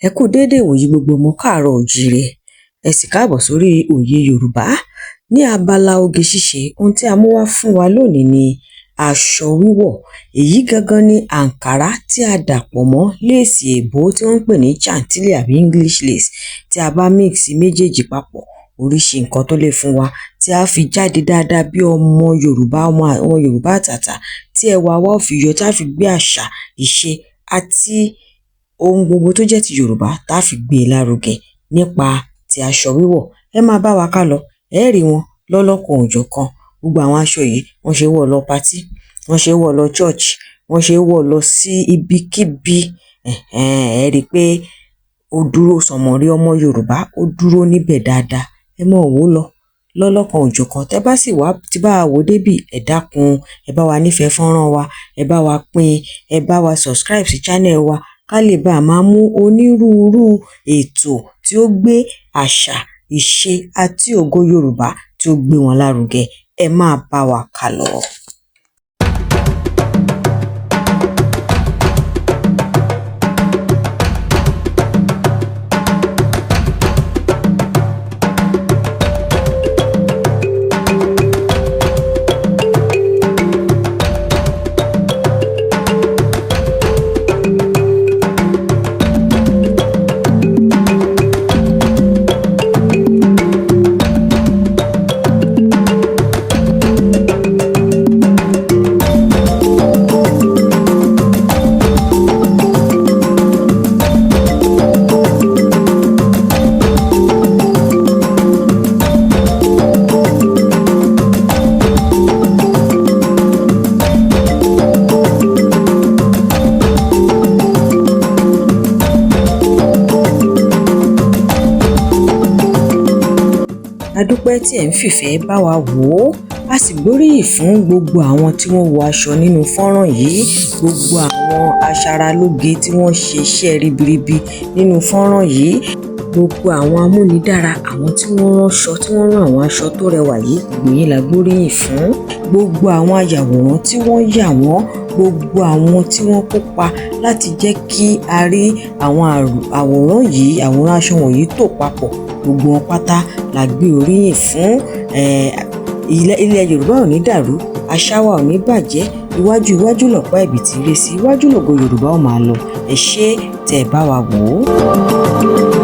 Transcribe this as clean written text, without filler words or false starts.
Ẹ kú déédé ìwòyí gbogbo ọmọ káàárọ̀ oòjíire, ẹ sì káàbọ̀ sórí Òye Yorùbá. Ní abala oge ṣíṣe, ohun tí a mú wá fún wa lónìí ni aṣọ wíwọ̀. Èyí gangan ni àǹkárá tí a dàpọ̀ mọ́ léèsì èbó tí wọ́n ń pè ní chantilly àbí English lace. Tí a bá mix méjèèjì papọ̀, oríṣi nǹkan tó lè fún wa tí a fi jáde dáadáa bí ọmọ Yorùbá, ọmọ Yorùbá àtàtà, tí ẹwà wa ó fi yọ, tí a fi gbé àṣà, ìṣe àti ohun gbogbo tó jẹ́ ti Yorùbá tá a fi gbé e lárugẹ nípa ti aṣọ wíwọ̀. Ẹ máa bá wa ká lọ, ẹ rí wọn lọ́lọ́kan-ò-jọ̀kan. Gbogbo àwọn aṣọ yìí, wọ́n ṣe é wọ̀ lọ patí, wọ́n ṣe é wọ̀ lọ church, wọ́n ṣe é wọ̀ lọ sí ibikíbi. Ẹ rí i pé ó dúró sànmọ́rí ọmọ Yorùbá, ó dúró níbẹ̀ dáadáa. Ẹ máa wò ó lọ lọ́lọ́kan-ò-jọ̀kan. Tẹ́ bá sì wá ti bá wa wò ó débí, ẹ dákun, ẹ bá wa nífẹ̀ẹ́ fọ́nrán wa, ẹ bá wa pín, ẹ bá wa subscribe sí channel wa ká lè bá máa mú onírúurú ètò tí ó gbé àṣà, ìṣe àti ògo Yorùbá tí ó gbé wọn lárugẹ. Ẹ máa bá wa ká lọ. A dúpẹ́ tí ẹ̀ ń fìfẹ́ bá wa wò ó, a sì gbóríyìn fún gbogbo àwọn tí wọ́n wọ aṣọ nínú fọ́nrán yìí, gbogbo àwọn aṣaralóge tí wọ́n ṣe iṣẹ́ ribiribi nínú fọ́nrán yìí, gbogbo àwọn amúnidára, àwọn tí wọ́n ránṣọ, tí wọ́n rán àwọn aṣọ tó rẹwà yìí, gbogbo yín la gbóríyìn fún. Gbogbo àwọn ayàwòrán tí wọ́n yà wọ́n, gbogbo àwọn tí wọ́n kópa láti jẹ́ kí a rí àwọn àwòrán yìí, àwòrán aṣọ wọ̀nyí tò papọ̀, gbogbo wọn pátá la gbé oríyìn fún. Ilẹ̀ Yorùbá ò ní dàrú, àṣà wa ò ní bàjẹ́, iwájú iwájú lọ̀pá ẹ̀bìtì ré sí, iwájú lògo Yorùbá ó máa lọ. Ẹ ṣé tẹ́ ẹ bá wa wò ó.